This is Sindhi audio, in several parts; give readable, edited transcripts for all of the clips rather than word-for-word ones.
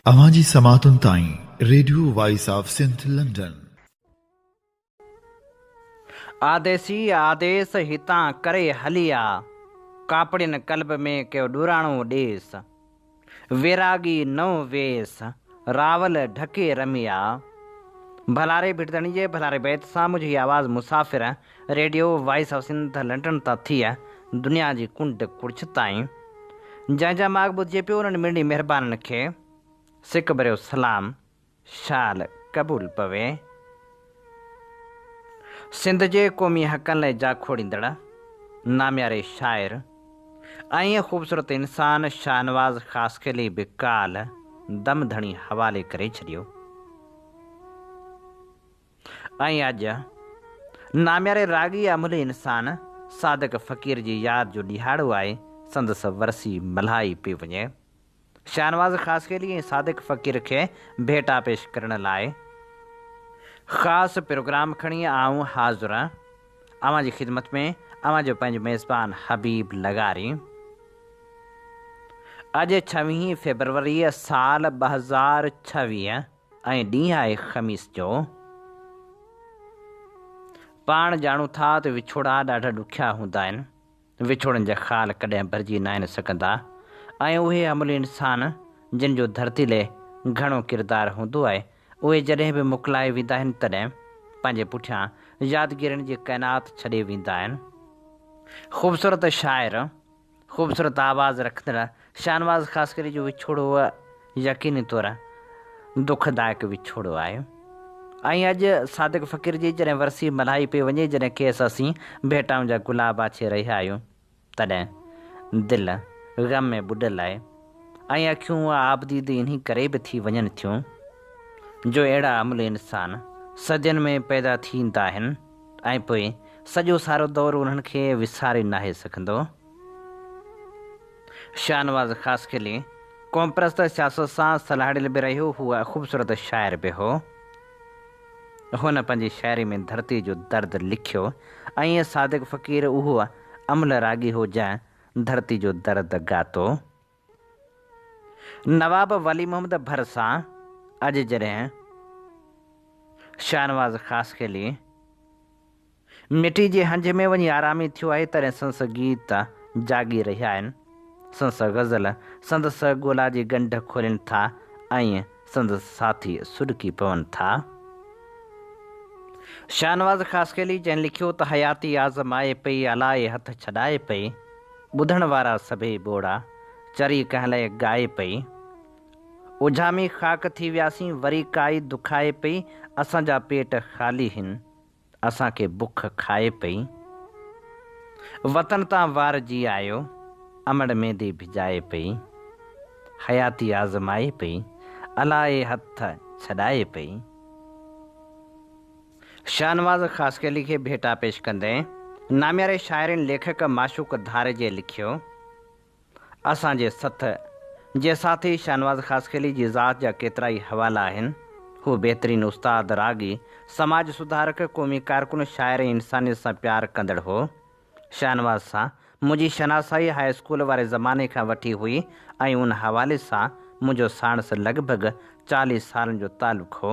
اوهان جي سماعتن تائين radio voice of Sindh London. آديسي آديس هتان ڪري هلي آ، ڪاپڙين قلب ۾ ڪيو ڏوراڻو ڏيس. ويراڳي نئون ويس، راول ڍڪي رمي آ. ڀلاري ڀٽ ڌڻي جي ڀلاري بيت سان منهنجو هي آواز مسافر radio voice of Sindh London تان ٿي دنيا جي ڪنڊ ڪڙڇ تائين جنهن جا ماڳ ٻڌجي پيو انهن مڙني مهربانن کي سڪ ڀريو سلام شال قبول پوي. سنڌ جي قومي حقن لاء جاکوڙيندڙ نامياري شاعر ۽ خوبصورت انسان شاهنواز خاصخيلي به ڪالهه دم ڌڻي حوالي ڪري ڇڏيو. ۽ اڄ نامياري راڳي املهه انسان صادق فقير جي ياد جو ڏهاڙو آهي، سندس ورسي ملهائي پئي وڃي. شاهنواز خاصخيلي ۽ صادق فقير کي ڀيٽا پيش ڪرڻ لاء خاص پروگرام کڻي آئون حاضر اوهان جي خدمت ۾ اوهان جو پنهنجو ميزبان حبيب لغاري. اڄ ڇويهين فيبروري سال 2026 ۽ ڏينهن آهي خميس جو. پاڻ ڄاڻون ٿا ته وڇوڙا ڏاڍا ڏکيا هوندا آهن. وڇوڙن جا خال ڪڏهن ڀرجي ناهن سگهندا ۽ اهي عملي انسان جن جو ڌرتي لئه گهڻو ڪردار هوندو آهي، اهي جڏهن به موڪلائي ويندا آهن تڏهن پنهنجي پٺيان يادگيرين جي ڪائنات ڇڏي ويندا آهن. خوبصورت شاعر. خوبصورت آواز رکندڙ شاهنواز خاصخيلي جو وڇوڙو يقيني طور دکدائڪ وڇوڙو آهي ۽ اڄ صادق فقير جي جڏهن ورسي ملهائي پئي وڃي جڏهن کيس اسين ڀيٽائن جا گلاب آڇي رهيا آهيون تڏهن دل غم ۾ ٻڏل آهي ۽ اکيون آبديد انهي ڪري به ٿي وڃن ٿيون جو اهڙا املهه انسان صدين ۾ پيدا ٿيندا آهن. ۽ پوء سڄو سارو دور انهن کي وساري ناهي سگهندو. شاهنواز خاصخيلي قومپرست سياست سان سلهاڙيل به رهيو، هو خوبصورت شاعر به هو. هن پنهنجي شاعري ۾ ڌرتي جو درد لکيو ۽ صادق فقير اهو املهه راڳي هو جنهن ڌرتي جو درد ڳاتو. نواب ولي محمد ڀرسان اڄ جڏهن شاهنواز خاصخيلي مٽي جي هنج ۾ وڃي آرامي ٿيو آهي تڏهن سندس گيت جاڳي رهيا آهن. سندس غزل سندس ڳولا جي ڳنڍ کولين ٿا ۽ سندس ساٿي سڏڪي پون ٿا. شاهنواز خاصخيلي جنهن لکيو ته حياتي آزمائي پئي الائي هٿ ڇڏائي پئي، ٻڌڻ وارا سڀئي ٻوڙا، چري ڪنهن لئه ڳائي پئي. اجهامي خاڪ ٿي وياسين وري ڪائي دکائي پئي، اسان جا پيٽ خالي هن، اسان کي بک کائي پئي. وطن تان وار جي آيو، امڙ ميندي ڀڄائي پئي. حياتي آزمائي پئي، الائي هٿ ڇڏائي پئي. شاهنواز خاصخيلي کي ڀيٽا پيش ڪندي نامياري شاعر ۽ ليکڪ معشوق ڌاريجي لکيو، اسان جي سٿ جي ساٿي شاهنواز خاصخيلي جي ذات جا ڪيترائي حوالا آهن. هو بهترين استاد، راڳي، سماج سڌارڪ، قومي ڪارڪن، شاعر ۽ انسانيت سان پيار ڪندڙ هو. شاهنواز سان منهنجي شناسائي هاء اسڪول واري زماني کان وٺي هئي ۽ ان حوالي سان منهنجو ساڻس لڳ ڀڳ 40 سالن جو تعلق هو.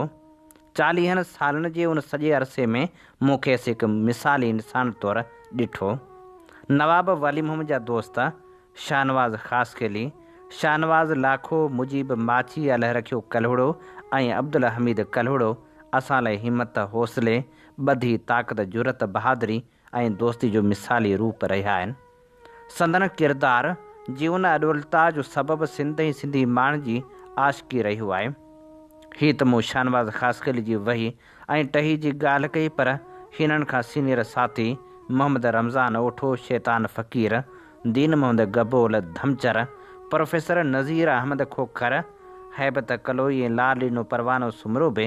چاليهن سالن جي ان سڄي عرصي ۾ مون کيس هڪ مثالي انسان طور ڏٺو. نواب ولي محمد جا دوست شاهنواز خاصخيلي، شاهنواز لاکو، مجيب ماڇي، الهرکيو ڪلهوڙو ۽ عبدالحميد ڪلهوڙو اسان لاء همت، حوصلي، ٻڌي، طاقت، جرئت، بهادري ۽ دوستي جو مثالي روپ رهيا آهن. سندن ڪردار جي ان اڏولتا جو سبب سنڌ ۽ سنڌي ماڻهن جي عاشقي رهيو آهي. هي ته مون شاهنواز خاصخيلي جي وهي ۽ ٽهي جي ڳالهه ڪئي پر هنن کان سينيئر ساٿي محمد رمضان اوٺو، شيطان فقير، دين محمد گبول، ڌمچر، پروفيسر نذير احمد کوکر، هيبت ڪلوئي ۽ لال ڏنو پروانو سومرو به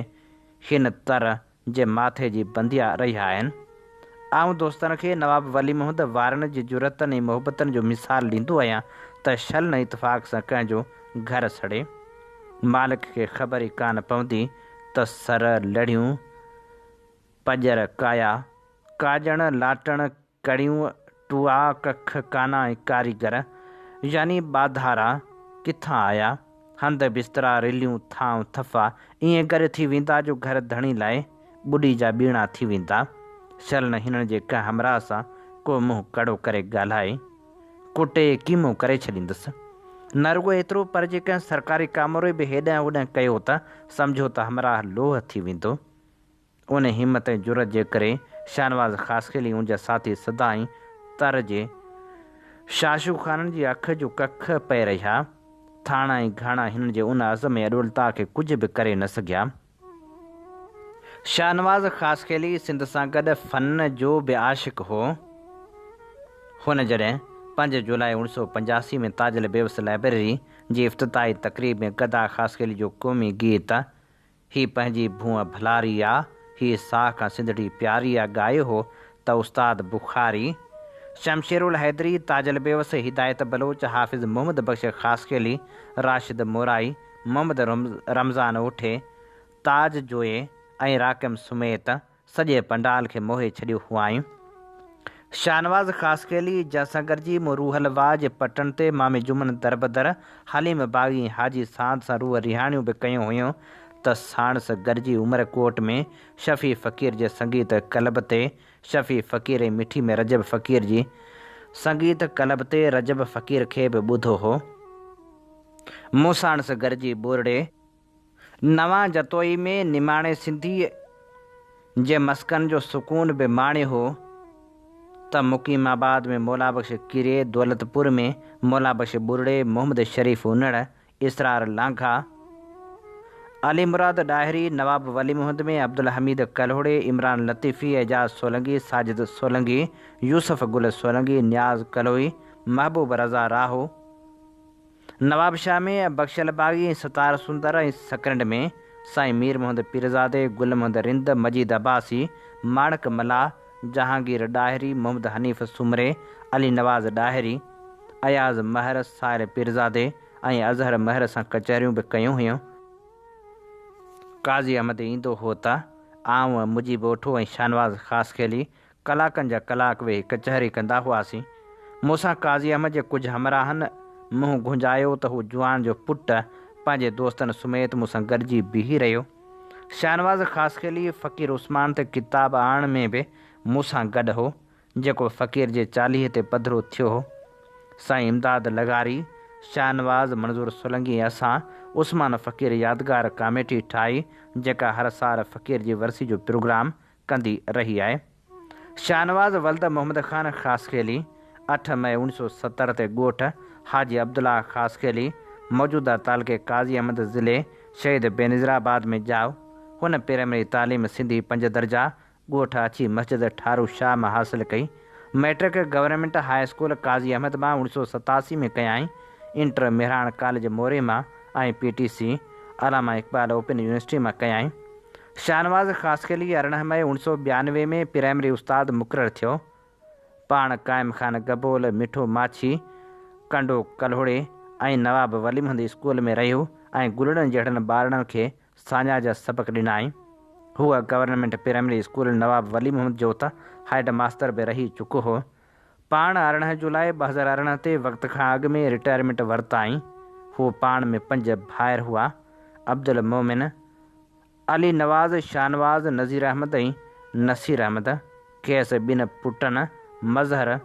هن تر جي ماٿي جي بنديا رهيا آهن. آئون دوستن کي نواب ولي محمد وارن جي جرئتن ۽ محبتن جو مثال ڏيندو آهيان ته شل نه اتفاق سان ڪنهن جو گهر سڙي. مالڪ کي خبر ئي ڪانه پوندي ته سر، لڙهيون، پڄر، ڪايا، ڪاڄڻ، لاٽڻ، ڪڙيون، ٽوئا، ڪک، ڪانا ۽ ڪاريگر يعني ٻاڌارا ڪٿان آيا؟ هنڌ بسترا، رليون، ٿانء ٿڦا ائين گڏ ٿي ويندا جو گهر ڌڻي لاء ٻڏي جا ٻيڻا ٿي ويندا. شل نه هنن جي ڪنهن همراهه سان ڪو منهن ڪڙو ڪري ڳالهائي. ڪٽي قيمو ڪري ڇڏيندس. نه رڳو ايترو پر جي ڪنهن سرڪاري ڪاموري به هيڏانهن هوڏانهن ڪيو ته سمجهو ته همراهه لوهه ٿي ويندو. ان همت ۽ جرئت جي ڪري شاهنواز خاصخيلي ۽ ان جا ساٿي سدائين تر جي شاشو خانن جي اک جو ڪک پئي رهيا. ٿاڻا ۽ گهاڻا هنن جي ان عزم ۽ اڏولتا کي ڪجهه به ڪري نه سگهيا. شاهنواز خاصخيلي سنڌ سان گڏ فن جو به عاشق هو. هن جڏهن پنج جولاء اوڻ سؤ پنجاسي ۾ تاجل بيوس لائبريري جي افتتاحي تقريب ۾ گدا خاصخيلي جو قومي گيت هي پنهنجي ڀونء ڀلاري آ، هي ساهه کان سنڌڙي پياري آ ڳايو هو ته استاد بخاري، شمشيرالحيدري، تاجل بيوس، هدايت بلوچ، حافظ محمد بخش خاصخيلي، راشد مورائي، محمد رمضان اوٺي، تاج جويي ۽ راقم سميت سڄي پنڊال کي موهي ڇڏيو هئائين. شاهنواز خاصخيلي، جنهن سان گڏجي مون روحل واء جي پٽن تي مامي جمن دربدر، حليم باغي ۽ حاجي ساند سان روح رهاڻيون به ڪيون هيون ته ساڻس گڏجي عمرڪوٽ ۾ شفيع فقير جي سنگيت ڪلب تي شفيع فقير ۽ مٺي ۾ رجب فقير جي سنگيت ڪلب تي رجب فقير کي به ٻڌو هو. مون ساڻس گڏجي ٻورڙي نوان جتوئي ۾ نماڻي سنڌيء جي مسڪن جو سڪون به ماڻيو هو ته مقيم آباد ۾ مولا بخش ڪيريي، دولتپور ۾ مولا بخش ٻرڙي، محمد شريف انڙ، اسرار لانگها، علي مراد ڏاهري، نواب ولي محمد ۾ عبدالحميد ڪلهوڙي، عمران لطيفي، اعجاز سولنگي، ساجد سولنگي، يوسف گل سولنگي، نياز ڪلهوئي، محبوب رضا راهو، نوابشاهه ۾ بخشل باغي ۽ ستار سندر ۽ سڪرنڊ ۾ سائين مير محمد پيرزادي، گل محمد رند، مجيد عباسي، ماڻڪ ملاح، جهانگير ڏاهري، محمد حنيف سومري، علي نواز ڏاهري، اياز مهر، سائر پيرزادي ۽ اظهر مهر سان ڪچهريون به ڪيون هيون. قاضي احمد ايندو هو ته آئون، مجيب اوٺو ۽ شاهنواز خاصخيلي ڪلاڪن جا ڪلاڪ ويهي ڪچهري ڪندا هئاسين. مون سان قاضي احمد جي ڪجهه همراهن منهن گهنجايو ته هو جوان جو پٽ پنهنجي دوستن سميت مون سان گڏجي بيهي رهيو. شاهنواز خاصخيلي فقير عثمان تي ڪتاب آڻڻ ۾ به مون سان گڏ هو، جيڪو فقير جي چاليهي تي پڌرو ٿيو هو. سائين امداد لغاري، شاهنواز، منظور سولنگي ۽ اسان عثمان فقير يادگار ڪاميٽي ٺاهي، جيڪا هر سال فقير جي ورسي جو پروگرام ڪندي رهي آهي. شاهنواز ولد محمد خان خاصخيلي اٺ مئي اوڻيھ سؤ ستر تي ڳوٺ حاجي عبدالله خاصخيلي موجوده تعلقي قاضي احمد ضلعي شهيد بينظير آباد ۾ ڄائو. هن پرائمري تعليم سنڌي پنج درجا ڳوٺ اڇي مسجد ٺارو شاهه مان حاصل ڪئي. Matric government high school Qazi Ahmed مان اوڻيھ سؤ 87 ۾ ڪيائين. انٽر مهراڻ ڪاليج موري مان ۽ P T C Allama Iqbal open university مان ڪيائين. شاهنواز خاصخيلي 18 مئي اوڻ سؤ 92 ۾ پرائمري استاد مقرر ٿيو. پاڻ قائم خان گبول، مٺو ماڇي، ڪنڊو ڪلهوڙي ۽ نواب ولي محمد اسڪول ۾ رهيو ۽ گلڙن جهڙن ٻارڙن کي ساڃاهه جا سبق ڏنائين. هو government primary school Nawab Wali Muhammad جو ته هيڊ ماستر به رهي چڪو هو. پاڻ 18 جولاء 2018 تي وقت کان اڳ ۾ رٽائرمينٽ ورتائين. هو پاڻ ۾ پنج ڀائر هئا، عبدالمومن، علي نواز، شاهنواز، نذير احمد ۽ نصير احمد، کيس ٻن پٽن مظهر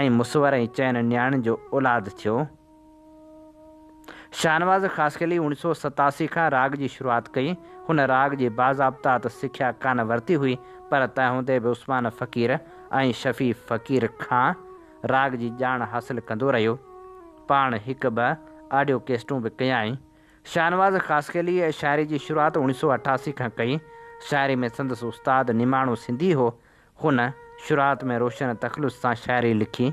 ۽ مصور ۽ چئن نياڻين جو اولاد ٿيو. شاهنواز خاصخيلي اوڻيھ سؤ 87 کان راڳ جي شروعات ڪئي. هن راڳ جي باضابطا ته سکيا ڪانه ورتي هئي، پر تنهن هوندي به عثمان فقير ۽ شفيع فقير کان راڳ جي ڄاڻ حاصل ڪندو رهيو. پاڻ هڪ ٻه آڊيو ڪيسٽون به ڪيائين. شاهنواز خاصخيليء شاعري جي شروعات اوڻيھ سؤ 88 کان ڪئي. شاعري ۾ سندس استاد نماڻو سنڌي هو. هن شروعات ۾ روشن تخلص سان شاعري لکي.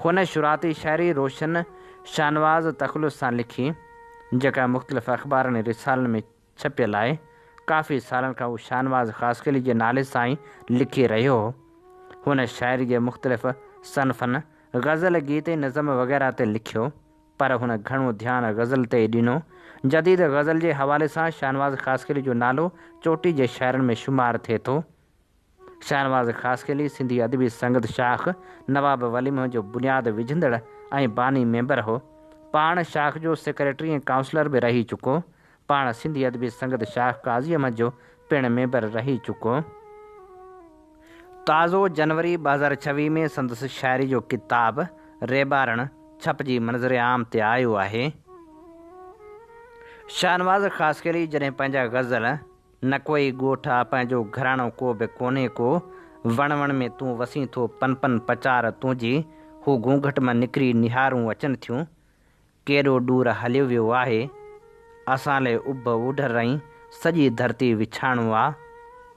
هن شروعاتي شاعري روشن شاهنواز تخلص سان لکي، جيڪا مختلف اخبارن ۽ رسالن ۾ ڇپيل آهي. ڪافي سالن کان هو شاهنواز خاصخيلي جي نالي سان ئي لکي رهيو هو. هن شاعري جي مختلف صنفن، غزل، گيت ۽ نظم وغيره تي لکيو. پر هن گهڻو ڌيان غزل تي ئي ڏنو. جديد غزل جي حوالي سان شاهنواز خاصخيلي جو نالو چوٽي جي شاعرن ۾ شمار ٿئي ٿو. شاهنواز خاصخيلي سنڌي ادبي سنگت شاخ نواب ولي محمد جو بنياد وجهندڙ ۽ باني ميمبر هو. پاڻ شاخ جو سيڪريٽري ۽ ڪائونسلر به رهي چڪو. پاڻ سنڌي ادبي سنگت شاخ قاضي احمد جو پڻ ميمبر رهي چڪو. تازو جنوري 2026 ۾ سندس شاعري جو ڪتاب ريٻارڻ ڇپجي منظر عام تي آيو آهي. شاهنواز خاصخيلي جڏهن پنهنجا غزل، نه ڪوئي ڳوٺ آ پنهنجو گهراڻو ڪو به ڪونهي ڪو، وڻ وڻ ۾ تون وسين ٿو پن پن پچار تنهنجي، هو گهونگهٽ مان نڪري نهارون اچن ٿيون، ڪيڏو ڏور هليو ويو آهي. اسان لئه اڀ اوڍر ۽ سڄي ڌرتي وڇاڻو آ.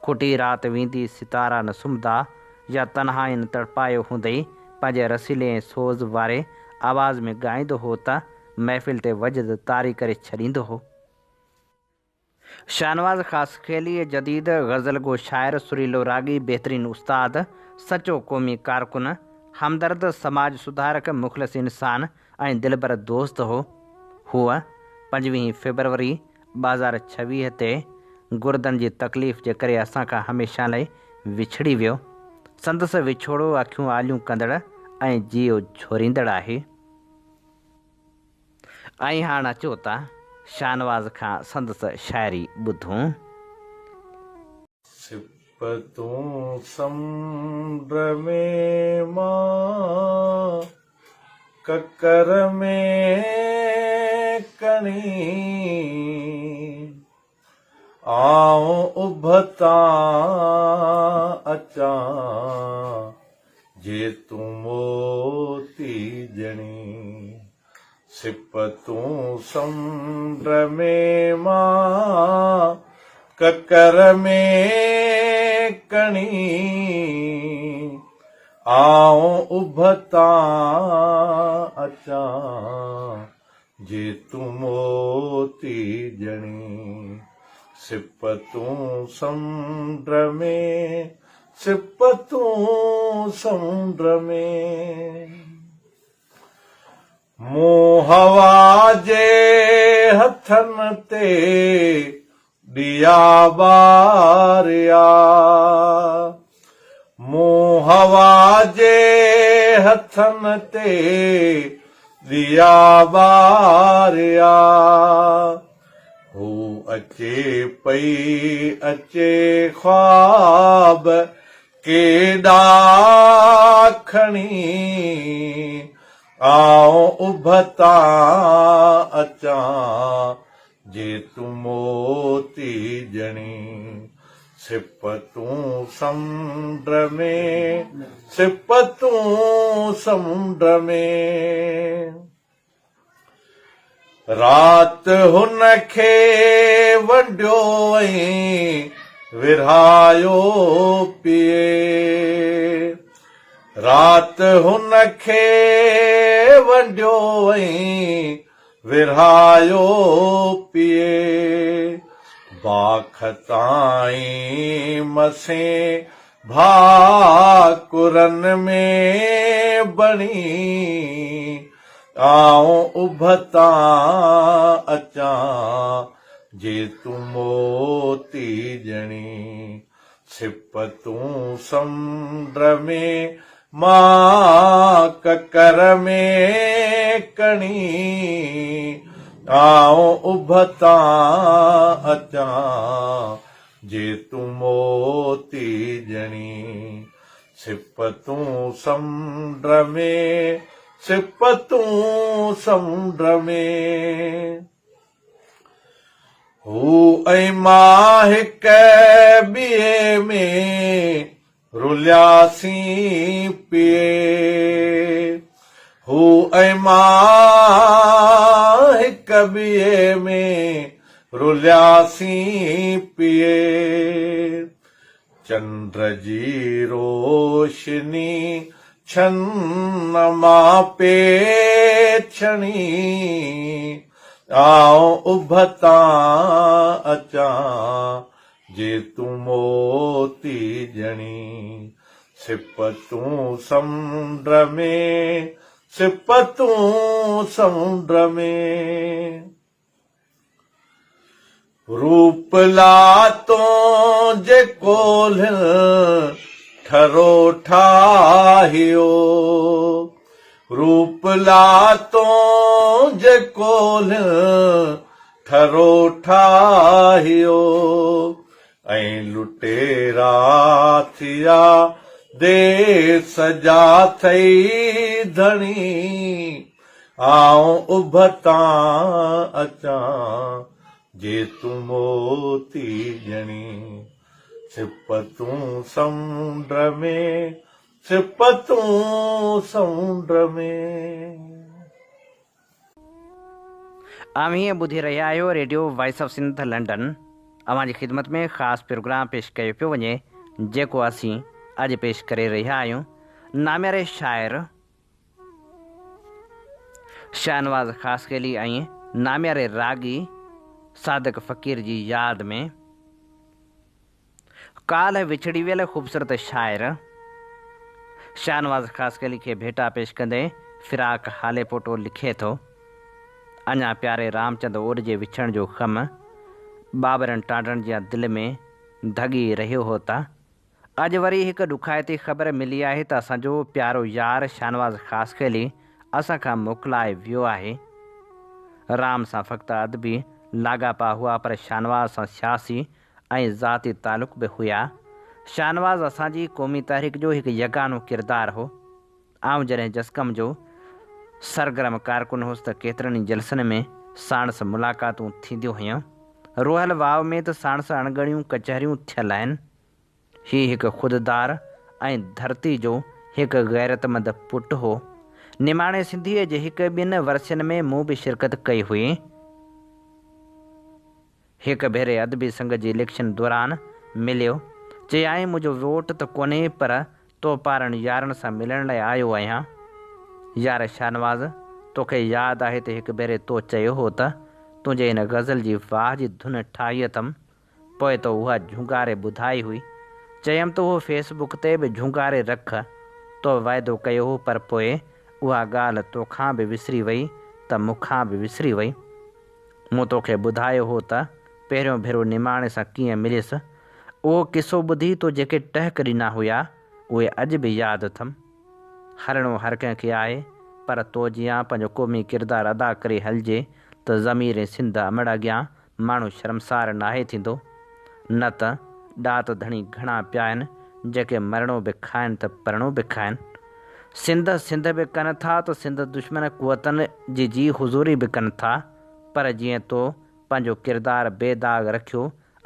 کٽي رات ويندي ستارا نه سمهندا يا تنهائين تڙپايو هوندئي پنهنجي رسيلي ۽ سوز واري آواز ۾ ڳائيندو هو ته محفل تي وجد طاري ڪري ڇڏيندو هو. شاهنواز خاصخيلي جديد غزل گو شاعر، سريلو راڳي، بهترين استاد، سچو قومي ڪارڪن، همدرد، سماج سڌارڪ، مخلص انسان ۽ دلبر دوست هو. هو پنجويهين فيبروري 2026 تي گردن جي تڪليف جي ڪري اسان کان هميشه لئه وڇڙي ويو. سندس وڇوڙو اکيون آليون ڪندڙ ۽ جيء جهوريندڙ آهي. ۽ هاڻ اچو ته شاهنواز کان سندس شاعري ٻڌون. سپ تون سمنڊ ۾ مان ڪڪر ۾ ڪڻي آئون اڀ تان اچان جي تون موتي ڄڻي. سپ تون سمنڊ ۾ مان ڪڪر ۾ ڪڻي آئون اڀ تان اچان جي تون موتي ڄڻي. سپ تون سمنڊ ۾، سپ تون سمنڊ ۾. مون هوا جي هٿن تي ڏيئا ٻاريا. مون هوا جي هٿن تي ڏيئا ٻاريا. هو اچي پئي اچي خواب ڪيڏا کڻي آئون اڀ تان اچان جي تون موتي ڄڻي سپ تون سمنڊ ۾ سپ تون سمنڊ ۾. رات هن کي ونڊيو ۽ ورهايو پيئي. رات هن کي ونڊيو ۽ ورهايو پيئي. باک تائين مسين ڀاڪرن ۾ بڻي. آئون اڀ تان اچان، جي تون موتي ڄڻي. سپ تون سمنڊ ۾، مان ڪڪر ۾ ڪڻي. آئون اڀ تان اچان، جي تون موتي ڄڻي. سپ تون سمنڊ ۾، سپ تون سمنڊ ۾. هو ۽ مان هڪ ٻئي ۾ رلياسين پئي. هو ۽ مان هڪ ٻئي ۾ رلياسين پئي. چنڊ جي روشني ڇن مان پئي ڇڻي، آئون اڀ تان اچان جي تون موتي ڄڻي. سپ تون سمنڊ ۾، سپ تون سمنڊ ۾. روپ لاتون جي ڪولهين ٺرو ٺاهيو. روپ لاتون جي ڪولهه ٺرو ٺاهيو ۽ لٽيرا ٿيا ديس جا ٿئي ڌڻي آئون اڀ تان اچان جي تون موتي ڄڻي سپ تون سمنڊ ۾. سپ تون سمنڊ ۾. اوهين ٻڌي رهيا آهيو radio voice of Sindh London اوهان جي خدمت ۾ خاص پروگرام پيش ڪيو پيو وڃي جيڪو اسين اڄ پيش ڪري رهيا آهيون نامياري شاعر شاهنواز خاصخيلي ۽ نامياري راڳي صادق فقير جي ياد ۾. ڪالهه وڇڙي ويل خوبصورت شاعر شاهنواز خاصخيلي کي ڀيٽا پيش ڪندي فراق هاليپوٽو لکي ٿو، اڃا پياري رامچند اوڏ جي وڇڙڻ جو غم ٻاٻرن ٽانڊن جيان دل ۾ ڌڳي رهيو هو ته اڄ وري هڪ ڏکائتي خبر ملي آهي ته اسان جو پيارو يار شاهنواز خاصخيلي اسان کان موڪلائي ويو آهي. رام سان فقط ادبي لاڳاپا هئا پر شاهنواز سان سياسي ۽ ذاتي تعلق به هيا. شاهنواز اسان جي قومي تحريڪ جو هڪ يگانو ڪردار هو. آئون جڏهن جسقم جو سرگرم ڪارڪن هوس ته ڪيترن ئي جلسن ۾ ساڻس ملاقاتون ٿينديون هيون. روحل واء ۾ ته ساڻس اڻڳڻيون ڪچهريون ٿيل آهن. هي هڪ خوددار ۽ ڌرتي جو هڪ غيرتمند پٽ هو. نماڻي سنڌيء جي هڪ ٻن ورسين ۾ مون به شرڪت ڪئي هئي. هڪ ڀيري ادبي سنگت جي اليڪشن دوران مليو. چيائين منهنجو ووٽ ته ڪونهي پر تو پارن يارن سان ملڻ لاء آيو آهيان. يار شاهنواز توکي ياد آهي ته هڪ ڀيري تو چيو هو ته تنهنجي هن غزل جي واهه جي ڌن ٺاهي اٿم پوء تو اها جهونگاري ٻڌائي هئي. چيم ته اهو فيس بڪ تي به جهونگاري رک. تو وعدو ڪيو هو پر پوء اها ڳالهه توکان به وسري وئي ته مون کان به وسري وئي. مون توکي ٻڌايو هو ته پهريون ڀيرو نماڻي سان ڪيئن مليس. اهو قصو ٻڌي تو جيڪي ٽهڪ ڏنا هيا، اهي اڄ به ياد اٿم. هلڻو هر ڪنهن کي آهي، پر تو جيان پنهنجو قومي ڪردار ادا ڪري هلجي ته ضمير ۽ سنڌ امڙ اڳيان ماڻهو شرمسار ناهي ٿيندو. نه ته ڏات ڌڻي گهڻا پيا آهن، جيڪي مرڻو به کائن ته پرڻو به کائن. سنڌ سنڌ به ڪن ٿا ته سنڌ دشمن قوتن جي جي حضوري به ڪن ٿا پر جيئن تو پنهنجو ڪردار بي داغ رکيو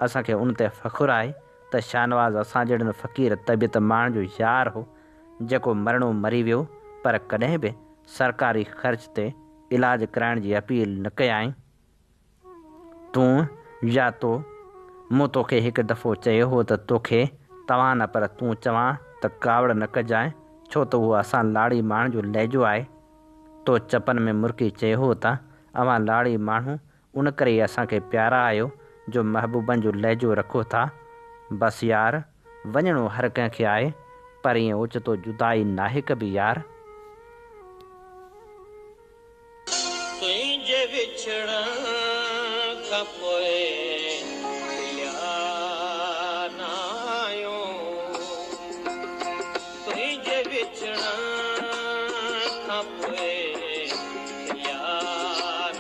اسان کي ان تي فخر آهي ته شاهنواز اسان جهڙن فقير طبيعت ماڻهن جو يار هو جيڪو مرڻو مري ويو پر ڪڏهن به سرڪاري خرچ تي علاج ڪرائڻ جي اپيل نه ڪيائين. تون يا تو، مون توکي هڪ دفعو چيو هو ته توکي توهان نه پر تون چوان ته ڪاوڙ نه ڪجانء، ڇو ته اهو اسان لاڙي ماڻهن جو لهجو آهي. تو چپن ۾ مرڪي چيو هو ته اوهان لاڙي ماڻهو ان ڪري ئي اسان کي پيارا آهيو جو محبوبن جو لهجو رکو ٿا. بس يار، وڃڻو هر ڪنهن کي آهي، پر ائين اوچتو جدائي ناهي ڪبي يار. تنهنجي وڇڙڻ کان پوء مليا ناهيون تنهنجي وڇڙڻ کان پوء مليا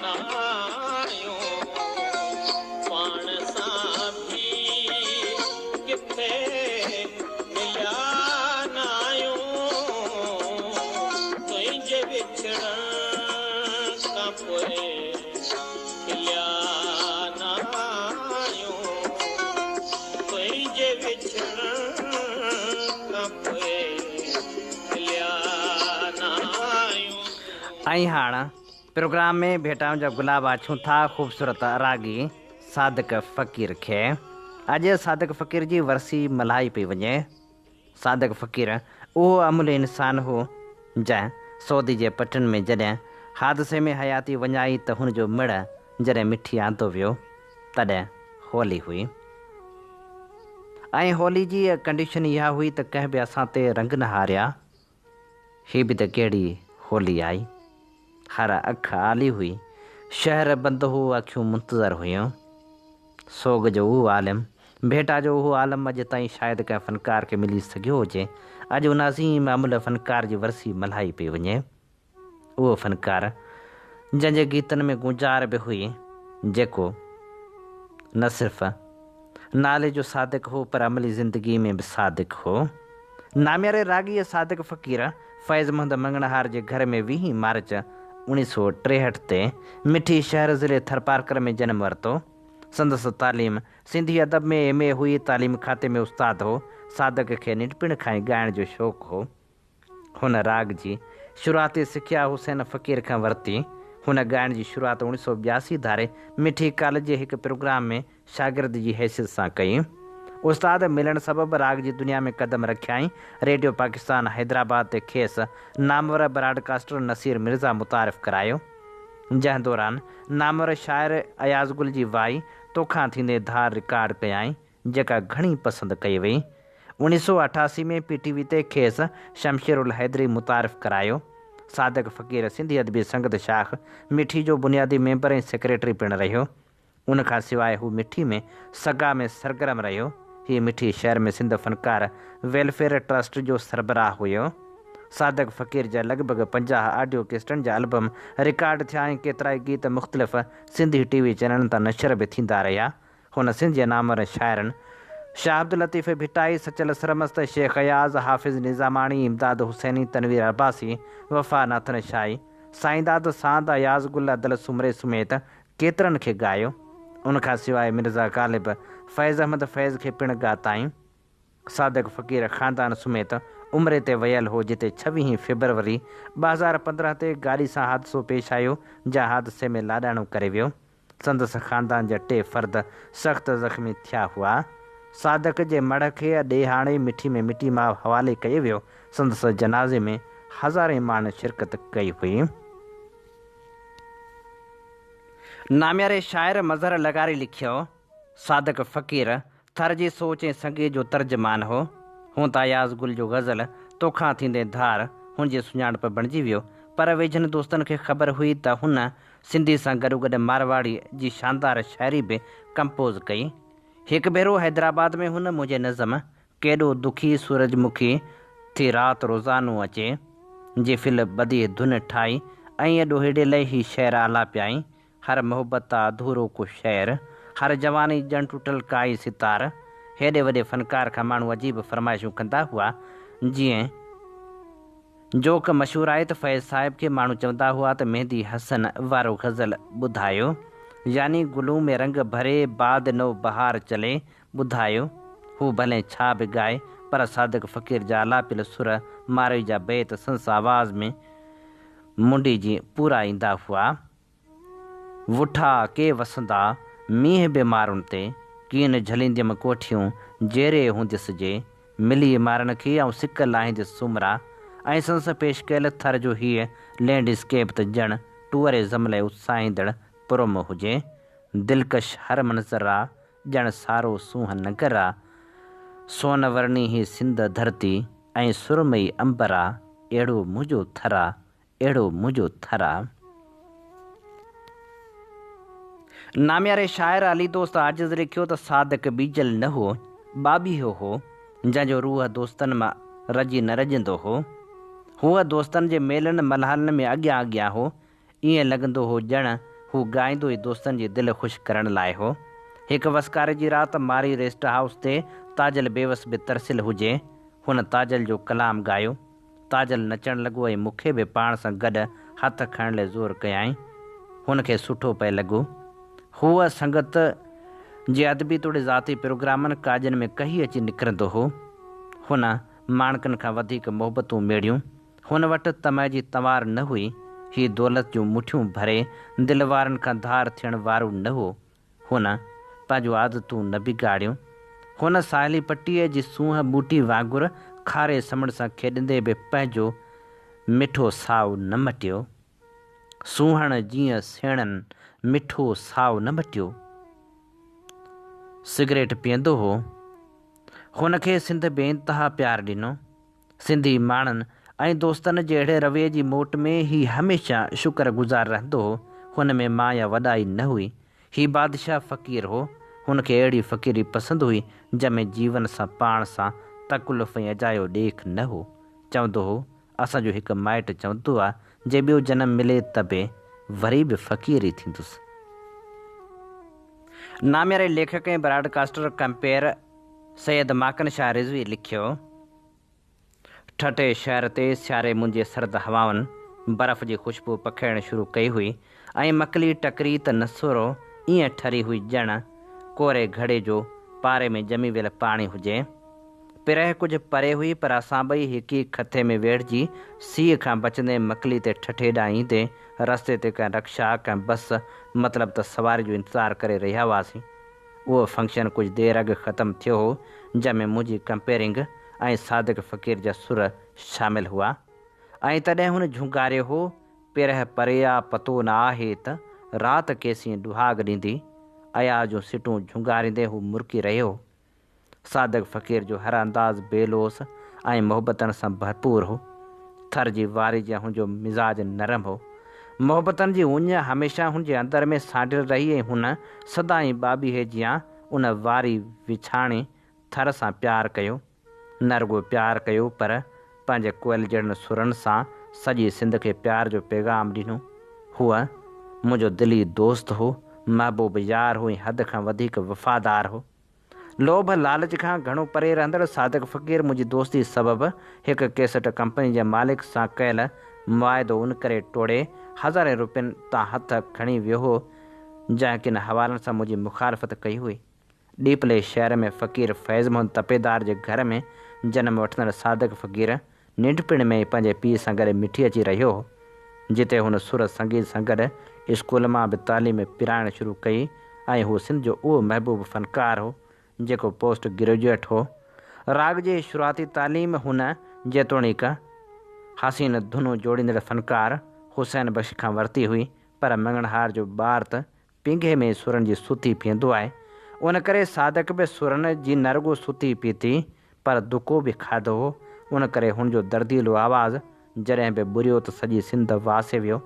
ناهيون پاڻ سان ڀي ڪٿي مليا ناهيون تنهنجي وڇڙڻ کان پوء کليا ناهيون تنهنجي وڇڙڻ کان پوء کليا ناهيون. ۽ هاڻ پروگرام ۾ ڀيٽائن جا گلاب آڇون ٿا خوبصورت راڳي صادق فقير کي. اڄ صادق فقير جي ورسي ملهائي پئي وڃي. صادق فقير اهو املهه انسان هو، جنهن سعودي جي پٽن ۾ جڏهن حادثي ۾ حياتي وڃائي ته هن جو مڙهه جڏهن مٺي آندو ويو، تڏهن هولي هئي. ۽ هولي جي ڪنڊيشن اها هئي ته ڪنهن به اسان تي رنگ نه هاريا. هي به ته ڪهڙي هولي آئي. هر اک آلي هئي. شهر بند هو، اکيون منتظر هيون. سوڳ جو اهو عالم، ڀيٽا جو اهو عالم اڄ تائين شايد ڪنهن فنڪار کي ملي سگهيو هجي. اڄ ان عظيم املهه فنڪار جي ورسي ملهائي پئي وڃي. اهو فنڪار جنهن جي گيتن ۾ گونجار به هئي، جيڪو نه صرف نالي جو صادق هو پر عملي زندگي ۾ به صادق هو. نامياري راڳيء صادق فقير فيض محمد مڱڻهار جي گهر ۾ ويهين مارچ اوڻيهه سؤ ٽيهٺ تي مٺي شهر ضلعي ٿرپارڪر ۾ جنم ورتو. سندس تعليم سنڌي ادب ۾ ايم اي هئي، تعليم کاتي ۾ استاد هو. صادق کي ننڍپڻ کان ئي ڳائڻ جو شوق هو. هن راڳ جي شروعاتي سکيا حسين فقير کان ورتي. هن ڳائڻ جي شروعات اوڻيهه سؤ ٻياسي ڌاري مٺي ڪاليج جي هڪ پروگرام ۾ شاگرد جي حيثيت سان ڪئي. استاد ملڻ سبب راڳ جي دنيا ۾ قدم رکيائين. ريڊيو پاڪستان حيدرآباد تي کيس نامور براڊڪاسٽر نصير مرزا متعارف ڪرايو. جنهن دوران نامور شاعر اياز گل جي وائي توکان ٿيندي ڌار رڪارڊ ڪيائين، جيڪا گهڻي پسند ڪئي وئي. 1988 ۾ پي ٽي وي تي کيس شمشير الحيدري متعارف ڪرايو. صادق فقير سنڌي ادبي سنگت شاخ مٺي جو بنيادي ميمبر ۽ سيڪريٽري پڻ رهيو. ان کان سواء هو مٺي ۾ سگا ۾ سرگرم رهيو. هي مٺي شهر ۾ سنڌ فنڪار ويلفيئر ٽرسٽ جو سربراهه هيو. صادق فقير جا لڳ ڀڳ 50 آڊيو ڪيسٽن جا البم رڪارڊ ٿيا ۽ ڪيترائي گيت مختلف سنڌي ٽي وي چينلن تان نشر به ٿيندا رهيا. هن سنڌ جي نامور شاعرن شاهه عبداللطيف ڀٽائي، سچل سرمست، شيخ اياز، حافظ نظاماڻي، امداد حسيني، تنوير عباسي، وفا ناٿن شاهي، سائينداد ساند، اياز گل، ادل سومري سميت ڪيترن کي ڳايو. ان کان سواء مرزا غالب، فيض احمد فيض کي پڻ ڳاتائين. صادق فقير خاندان سميت عمري تي ويل هو جتي ڇويهين فيبروري 2015 تي گاڏي سان حادثو پيش آيو جنهن حادثي ۾ لاڏاڻو ڪري ويو. سندس خاندان جا ٽي فرد سخت زخمي ٿيا هئا. صادق جي مڙهه کي اڏي هاڻي مٺي ۾ مٽي ماء حوالي ڪيو ويو. سندس جنازي ۾ هزارين ماڻهن شرڪت ڪئي هئي. نامياري شاعر مظهر لغاري لکيو، صادق فقير ٿر جي سوچ ۽ سنگيت جو ترجمان هو. هونء ته اياز گل جو غزل توکان ٿيندي ڌار هن جي سڃاڻپ بڻجي ويو، پر ويجهن دوستن کي خبر هئي ته هن سنڌي سان گڏوگڏ مارواڙي جي شاندار شاعري به ڪمپوز ڪئي. هڪ ڀيرو حيدرآباد ۾ هن منهنجي نظم ڪيڏو دکي سورج مکي ٿي رات روزانو اچي جي فل بديع ڌن ٺاهي ۽ ڏوهيڙي لئه هي شعر آلاپيائين، هر محبت آ اڌورو ڪو شعر، هر جواني ڄڻ ٽٽل ڪائي ستار. هيڏي وڏي فنڪار کان ماڻهو عجيب فرمائشون ڪندا هئا، جيئن جوڪ مشهور آهي ته فيض صاحب کي ماڻهو چوندا هئا ته مهدي حسن وارو غزل ٻڌايو، يعني گلون ۾ رنگ ڀري باد نو بهار چلي ٻڌايو، هو ڀلين ڇا به ڳائي، پر صادق فقير جا آلاپيل سر، ماروي جا بيت سندس آواز ۾ منڊي جي پورا ايندا هئا. وٺا ڪي وسندا، مينهن به مارن تي، ڪين جهلينديم ڪوٺيون، جيري هونديس جي، ملي مارن کي آئون سڪ لاهينديس سومرا ۽ سندس پيش ڪيل ٿر جو هيء لينڊ اسڪيپ ته ڄڻ ٽوئرزم لاء اتساهيندڙ پرومو هجي. دلڪش هر منظر آ، ڄڻ سارو سونهن نگر آ. سون ورڻي هي سنڌ ڌرتي ۽ سرمئي امبر آ، اهڙو منهنجو ٿر آ، اهڙو منهنجو ٿر آ. نامياري شاعر علي دوست عاجز لکيو ته صادق ٻيجل نه هو، ٻاٻيهو هو، جنهن جو روح دوستن مان رڄي نه رڄندو هو. هو دوستن جي ميلن ملهارن ۾ اڳيان اڳيان هو، ائين لڳندو هو ڄڻ هو ڳائيندو ئي دوستن جي دل خوش ڪرڻ لاء هو. هڪ وسڪاري جي رات مارئي ريسٽ هائوس تي تاجل بيوس به ترسيل هجي. هن تاجل جو ڪلام ڳايو. تاجل نچڻ لڳو ۽ مون کي به پاڻ سان گڏ هٿ کڻڻ لاء زور ڪيائين. هن کي سٺو پئي لڳو. هو سنگت جي ادبي توڙي ذاتي پروگرامن ڪاڄن ۾ ڪهي اچي نڪرندو هو. هن ماڻڪن کان وڌيڪ محبتون ميڙيون. هن وٽ طمع جي تنوار نه هئي. هي دولت جون مٺيون ڀري دل وارن کان ڌار ٿيڻ وارو نه هو. هن پنهنجون عادتون نه بگاڙيون. هن ساحلي پٽيء جي سونهن ٻوٽي وانگر کاري سمنڊ سان کيڏندي به پنهنجو مٺو ساء نه مٽيو. سونهڻ جيئن سيڻن مٺو ساء نه مٽيو. سگريٽ پيئندو هو. هن کي سنڌ بي انتها پيار ڏنو. سنڌي ماڻهن ۽ دوستن جي اهڙي رويي جي موٽ ۾ هي هميشه شڪر گذار رهندو هو. هن ۾ مان يا وڏائي نه هئي. هي بادشاهه فقير هو. هن کي اهڙي فقيري پسند هئي، جنهن ۾ جيون سان پاڻ سان تڪلف ۽ اجايو ڏيک نه هو. چوندو هو، اسان جو هڪ مائٽ چوندو آ، جي ٻيو جنم ملي ته به وري به فقير ئي ٿيندس. نامياري ليکڪ ۽ براڊڪاسٽر ڪمپيئر سيد ماڪن شاهه رضوي لکيو، ٺٽي شهر تي سياري منجي سرد هوائن برف جي خوشبو پکيڙڻ شروع ڪئي هئي ۽ مڪلي ٽڪري ته نسورو ائين ٺري هئي ڄڻ ڪوري گهڙي جو پاري ۾ ڄمي ويل پاڻي هجي. پرهه ڪجهه پري هئي پر اسان ٻئي هڪ ئي کٿي ۾ ويڙهجي سيء کان بچندي مڪلي تي ٺٽي ڏانهن ايندي رستي تي ڪنهن رڪشا، ڪنهن بس مطلب ته سواري جو انتظار ڪري رهيا هئاسين. اهو فنڪشن ڪجهه دير اڳ ختم ٿيو هو جنهن ۾ منهنجي ڪمپيئرنگ ۽ صادق فقير جا سر شامل هئا ۽ تڏهن هن جهونگاريو هو، پرهه پري آ پتو نه آهي ته رات ڪيسين ڏهاڳ ڏيندي. اياز جون سٽون جهونگاريندي هو مرڪي رهيو هو. صادق فقير جو هر انداز بي لوث ۽ محبتن سان ڀرپور هو. ٿر جي واري جيان هن جو مزاج نرم هو. محبتن جي اڃ هميشه هن جي اندر ۾ سانڍيل رهي ۽ هن سدائين ٻاٻيهي جيان ان واري وڇاڻي ٿر سان پيار ڪيو. نه رڳو پيار ڪيو پر پنهنجي ڪوئل جهڙن سرن سان سڄي سنڌ کي پيار جو پيغام ڏنو. هو منهنجو دلي دوست هو، محبوب يار هو ۽ حد کان وڌيڪ وفادار هو. لوڀ لالچ کان گهڻو پري رهندڙ صادق فقير منهنجي دوستي سبب هڪ ڪيسٽ ڪمپني جي مالڪ سان ڪيل معاهدو ان ڪري ٽوڙي هزارين روپين تان هٿ کڻي ويو هو جنهن ڪن حوالن سان منهنجي مخالفت ڪئي هئي. ڏيپلي شهر ۾ فقير فيض محمد تپيدار جي گهر ۾ جنم وٺندڙ صادق فقير ننڍپڻ ۾ ئي پنهنجي پيء سان گڏ مٺي اچي رهيو هو، جتي هن سر سنگيت سان گڏ اسڪول مان به تعليم پرائڻ شروع ڪئي ۽ هو سنڌ جو اهو محبوب فنڪار هو، جيڪو پوسٽ گريجوئيٽ هو. راڳ جي شروعاتي تعليم هن جيتوڻيڪ حسين ڌنون جوڙيندڙ فنڪار حسين بخش کان ورتي هئي، پر مڱڻهار جو ٻار ته پينگهي ۾ سرن جي ستي پيئندو آهي، ان ڪري صادق به سرن جي نه رڳو ستي پيتي، پر دڪو به کاڌو هو، ان ڪري هن جو درديلو آواز جڏهن به ٻريو ته سڄي سنڌ واسي ويو.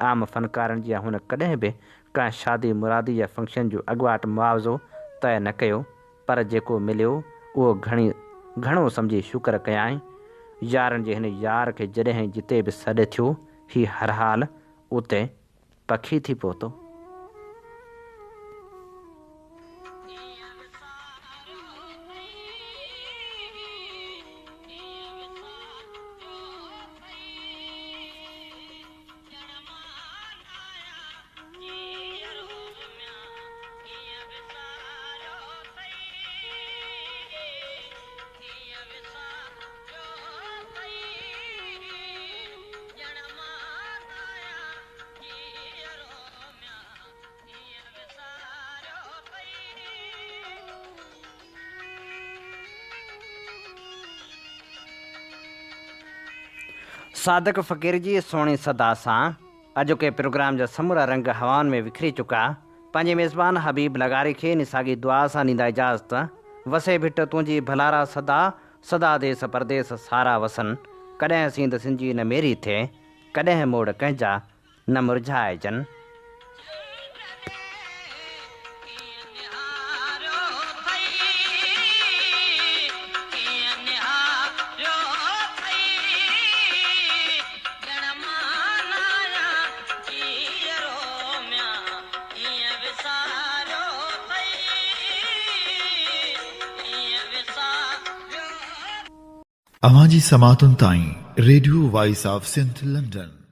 عام فنڪارن جيان هن ڪڏهن به ڪنهن شادي مرادي يا فنڪشن جو اڳواٽ معاوضو طئي نه ڪيو، پر جيڪو مليو اهو گهڻي گهڻو سمجهي شڪر ڪيائين. يارن جي هن يار کي جڏهن جتي به سڏ ٿيو، هي هرحال اتي پکي ٿي پهتو. صادق فقير جي سهڻي صدا سان اڄوڪي پروگرام جا سمورا رنگ هوائن ۾ وکري چڪا. پنهنجي ميزبان حبيب لغاري کي ان ساڳي دعا سان ڏيندا اجازت، وسي ڀٽ تنهنجي ڀلارا سدا، سدا ديس پرديس سارا وسن، ڪڏهن سينڌ سنجي نه ميري ٿئي، ڪڏهن موڙ ڪنهن جا نه مرجهائجن. اوهان جي سماعتن تائين radio voice of Sindh London.